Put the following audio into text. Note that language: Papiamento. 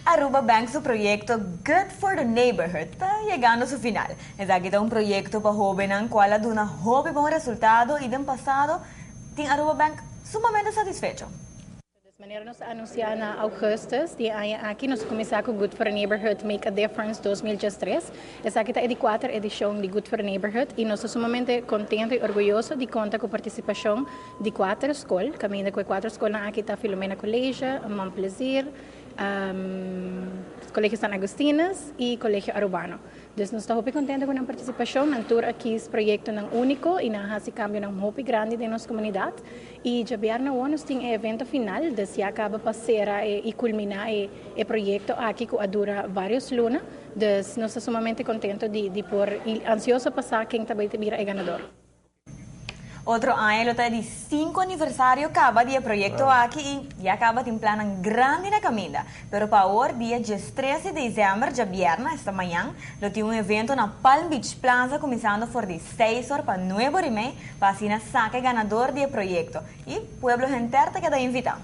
Aruba Bank su proyecto Good for the Neighborhood ta yegando su final. Esaki ta un proyecto pa hobennan cual a duna hopi bon resultado y den pasado tin Aruba Bank sumamente satisfecho. Di manera nos a anuncia na augustus di aña aki, nos a cuminsa cu Good for the Neighborhood Make a Difference 2013. Esaki ta e di cuater edicion di Good for the Neighborhood y nos ta sumamente contento y orguyoso di conta cu participacion di cuater scol. Caminda cu e cuater scolnan aki ta Filomena College, Mont Plaisir, Colegio San Agustinus y Colegio Arubano. Dus nos ta hopi contento cu nan participacion. Nan tur a kies proyectonan unico y nan a haci cambionan hopi grandi den nos comunidad. Y diabierna awo nos tin e evento final, dus ya caba pa cera y culmina e proyecto aki cu a dura varios luna. Dus nos ta sumamente contento di por y ansioso pa sa ken ta bay bira e ganador. Otro aña lo ta di 5 aniversario caba di e proyecto aki y ya caba tin plannan grandi na caminda. Pero pa awor, dia 13 di december, diabierna, esta mañan, lo tin un evento na Palm Beach Plaza cuminsando for di 6 or pa 9 or y mey pa asina saca e ganador di e proyecto. Y pueblo henter ta keda invita.